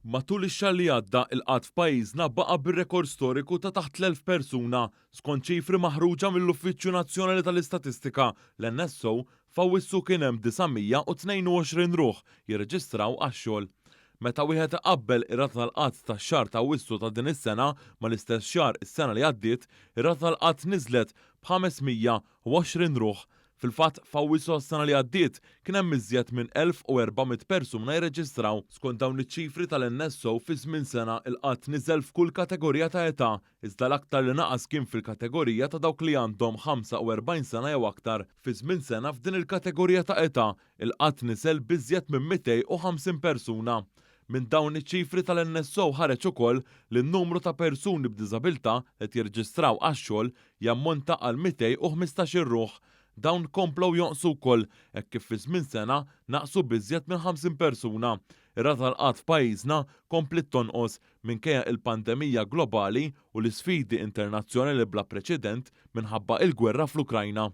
Matul ix-xahar li għadda, il-qgħad f'pajjiżna baqa' bir-rekord storiku ta' taħt l-1,000 persuna. Skont ċifri maħruġa mill-Uffiċċju Nazzjonali tal-Istatistika, l-NSO, f'Awwissu kien hemm 922 ruħ jirreġistraw għax-xogħol. Meta wieħed iqabbel ir-rata tal-qgħad tax-xahar ta' Awwissu ta' din is-sena mal-istess xahar is-sena li għaddiet, ir-rata tal-qgħad niżlet b'520 ruħ. Fil-fatt, f'Awwissu tas-sena li għaddiet kien hemm iżjed minn 1,400 persuna jirreġistraw. Skont dawn iċ-ċifri tal-NSO fi żmien sena il-qgħad niżel f'kull kategorija ta' età, iżda l-aktar li naqas kien fil-kategorija ta' dawk li għandhom 45 sena jew aktar. Fi żmien sena f'din il-kategorija ta' età, il-qgħad niżel b'iżjed minn 250 persuna. Minn dawn iċ-ċifri tal-NSO ħareġ ukoll li n-numru ta' persuni b'diżabilità li qed jirreġistraw għax-xogħol jammonta għal 215-il ruħ. Dawn komplew jonqsu wkoll hekk kif fi żmien sena naqsu b'iżjed minn 50 persuna. Ir-rata tal-qgħad f'pajjiżna kompliet tonqos minkejja il-pandemija globali u l-isfidi internazzjonali bla preċedent minħabba il-gwerra fl-Ukrajna.